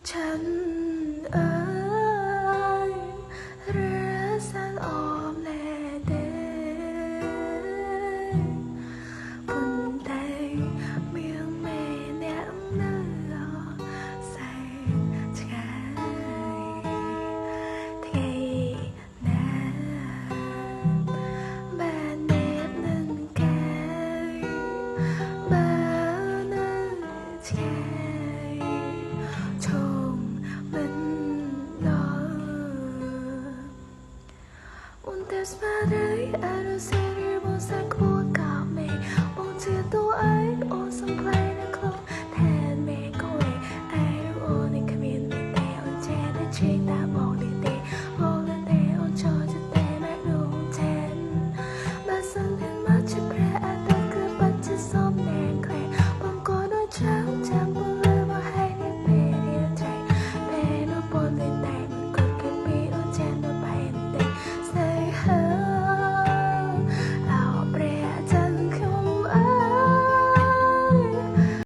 ฉัនអើយរើសានអមណែទេប៉ុន្តែមានមេអ្នកនៅសែនឆ្ងាយថ្ងៃណាបានណែបនឹងកាយបើនៅឆ្ងាយឈងមិនដល់អូនតែស្មារតីអរុសេរីបងសាក់ួកោមេបងជាតួឯងអូនសំផ្លែនៅក្នុងแทนមេកូនតែអូននេះគ្មានតែអូនចេះតែជិះតែ